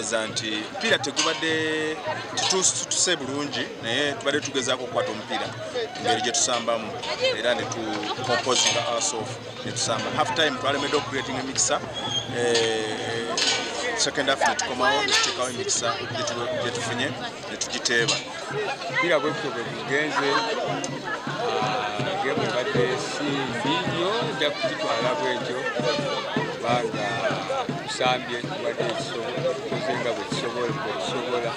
Ndowooza nti omupiira tegubadde tituse bulungi, naye tubadde tugezaako okukwata omupiira engeri gye tusambamu era ne tucomposinga ourself ne tusamba. Half time twalemedde okucreating emikisa. Second half netukomawo netuteekawo emikisa gye tufunye ne tugiteeba. Omupiira bwe gutyo bwe gugenze. Game ebadde si mbi nnyo, nja kugitwala bwentyo kubanga tusambye, tubadde tukoze nga bwe tusobola,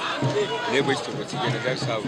naye bwe kityo bwe kigenda. That's how.